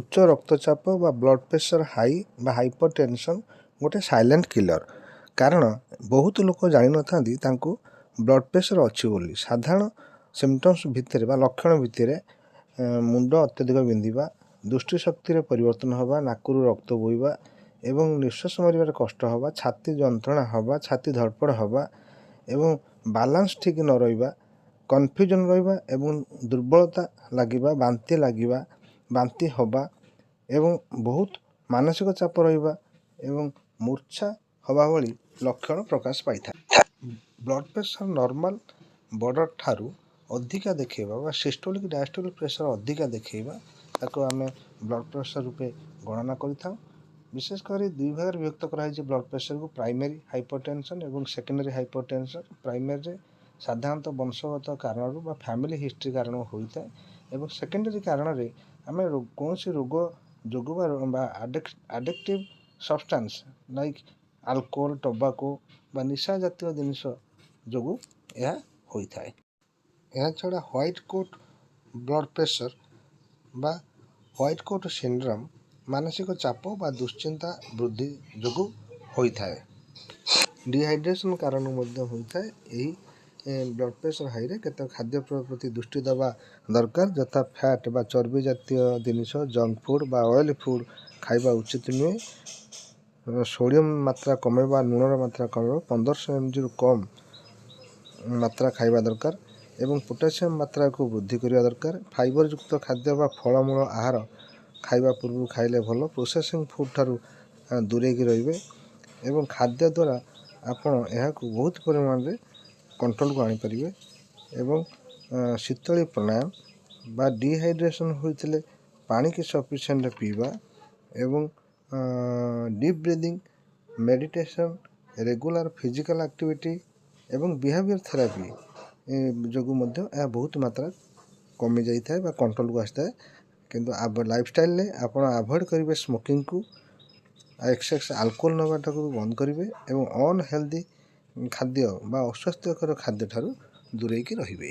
ଉଚ୍ଚ ରକ୍ତଚାପ ବା ବ୍ଲଡ଼ ପ୍ରେସର ହାଇ ବା ହାଇପର ଟେନସନ୍ ଗୋଟେ ସାଇଲେଣ୍ଟ କିଲର। କାରଣ ବହୁତ ଲୋକ ଜାଣିନଥାନ୍ତି ତାଙ୍କୁ ବ୍ଲଡ଼ ପ୍ରେସର ଅଛି ବୋଲି। ସାଧାରଣ ସିମ୍ପଟମ୍ସ ଭିତରେ ବା ଲକ୍ଷଣ ଭିତରେ ମୁଣ୍ଡ ଅତ୍ୟଧିକ ବିନ୍ଧିବା, ଦୃଷ୍ଟିଶକ୍ତିରେ ପରିବର୍ତ୍ତନ ହେବା, ନାକରୁ ରକ୍ତ ବୋହିବା ଏବଂ ନିଶ୍ୱାସ ମାରିବାରେ କଷ୍ଟ ହେବା, ଛାତି ଯନ୍ତ୍ରଣା ହେବା, ଛାତି ଧଡ଼ପଡ଼ ହେବା ଏବଂ ବାଲାନ୍ସ ଠିକ୍ ନ ରହିବା, କନଫ୍ୟୁଜନ୍ ରହିବା ଏବଂ ଦୁର୍ବଳତା ଲାଗିବା, ବାନ୍ତି ଲାଗିବା, ବାନ୍ତି ହେବା ଏବଂ ବହୁତ ମାନସିକ ଚାପ ରହିବା ଏବଂ ମୂର୍ଚ୍ଛା ହେବା ଭଳି ଲକ୍ଷଣ ପ୍ରକାଶ ପାଇଥାଏ। ବ୍ଲଡ଼ ପ୍ରେସର ନର୍ମାଲ ବର୍ଡ଼ର ଠାରୁ ଅଧିକା ଦେଖେଇବା ବା ସିଷ୍ଟୋଲିକ୍, ଡାଏଷ୍ଟୋଲିକ୍ ପ୍ରେସର ଅଧିକା ଦେଖେଇବା, ତାକୁ ଆମେ ବ୍ଲଡ଼ ପ୍ରେସର ରୂପେ ଗଣନା କରିଥାଉ। ବିଶେଷ କରି ଦୁଇ ଭାଗରେ ବିଭକ୍ତ କରାଯାଇଛି ବ୍ଲଡ଼ ପ୍ରେସରକୁ: ପ୍ରାଇମେରୀ ହାଇପର ଟେନସନ୍ ଏବଂ ସେକେଣ୍ଡାରୀ ହାଇପର ଟେନସନ୍। ପ୍ରାଇମେରୀରେ ସାଧାରଣତଃ ବଂଶଗତ କାରଣରୁ ବା ଫ୍ୟାମିଲି ହିଷ୍ଟ୍ରି କାରଣରୁ ହୋଇଥାଏ ଏବଂ ସେକେଣ୍ଡାରୀ କାରଣରେ ଆମେ କୌଣସି ରୋଗ ଯୋଗୁଁ ବା addictive substance like alcohol, tobacco ବା ନିଶା ଜାତୀୟ ଜିନିଷ ଯୋଗୁଁ ଏହା ହୋଇଥାଏ। ଏହାଛଡ଼ା ହ୍ୱାଇଟ୍ କୋଟ୍ ବ୍ଲଡ଼ ପ୍ରେସର ବା ହ୍ୱାଇଟ୍ କୋଟ୍ ସିଣ୍ଡ୍ରୋମ୍ ମାନସିକ ଚାପ ବା ଦୁଶ୍ଚିନ୍ତା ବୃଦ୍ଧି ଯୋଗୁଁ ହୋଇଥାଏ। ଡିହାଇଡ୍ରେସନ୍ କାରଣରୁ ମଧ୍ୟ ହୋଇଥାଏ। ଏହି ବ୍ଲଡ଼ ପ୍ରେସର ହାଇରେ କେତେକ ଖାଦ୍ୟ ପ୍ରତି ଦୃଷ୍ଟି ଦେବା ଦରକାର, ଯଥା ଫ୍ୟାଟ୍ ବା ଚର୍ବି ଜାତୀୟ ଜିନିଷ, ଜଙ୍କ ଫୁଡ଼୍ ବା ଅଏଲି ଫୁଡ଼୍ ଖାଇବା ଉଚିତ ନୁହେଁ। ସୋଡ଼ିୟମ୍ ମାତ୍ରା କମେଇବା, ଲୁଣର ମାତ୍ରା କମେଇବା, 1500 ଏମ୍ଜିରୁ କମ୍ ମାତ୍ରା ଖାଇବା ଦରକାର ଏବଂ ପୋଟାସିୟମ୍ ମାତ୍ରାକୁ ବୃଦ୍ଧି କରିବା ଦରକାର। ଫାଇବର ଯୁକ୍ତ ଖାଦ୍ୟ ବା ଫଳମୂଳ ଆହାର ଖାଇବା ପୂର୍ବରୁ ଖାଇଲେ ଭଲ। ପ୍ରୋସେସିଂ ଫୁଡ଼୍ ଠାରୁ ଦୂରେଇକି ରହିବେ ଏବଂ ଖାଦ୍ୟ ଦ୍ୱାରା ଆପଣ ଏହାକୁ ବହୁତ ପରିମାଣରେ କଣ୍ଟ୍ରୋଲକୁ ଆଣିପାରିବେ। ଏବଂ ଶୀତଳୀ ପ୍ରାଣାୟାମ ବା ଡିହାଇଡ୍ରେସନ୍ ହୋଇଥିଲେ ପାଣିକି ସଫିସିଏଣ୍ଟ ପିଇବା ଏବଂ deep breathing, meditation, regular physical activity ଏବଂ ବିହେଭିଅର ଥେରାପି ଯୋଗୁଁ ମଧ୍ୟ ଏହା ବହୁତ ମାତ୍ରା କମିଯାଇଥାଏ ବା କଣ୍ଟ୍ରୋଲକୁ ଆସିଥାଏ। କିନ୍ତୁ ଲାଇଫଷ୍ଟାଇଲରେ ଆପଣ ଆଭଏଡ଼ କରିବେ ସ୍ମୋକିଂକୁ, ଏକ୍ସେସ୍ ଆଲକୋହଲ ନେବାଟାକୁ ବନ୍ଦ କରିବେ ଏବଂ ଅନହେଲ୍ଦି ଖାଦ୍ୟ ବା ଅସ୍ୱାସ୍ଥ୍ୟକର ଖାଦ୍ୟ ଠାରୁ ଦୂରେଇକି ରହିବେ।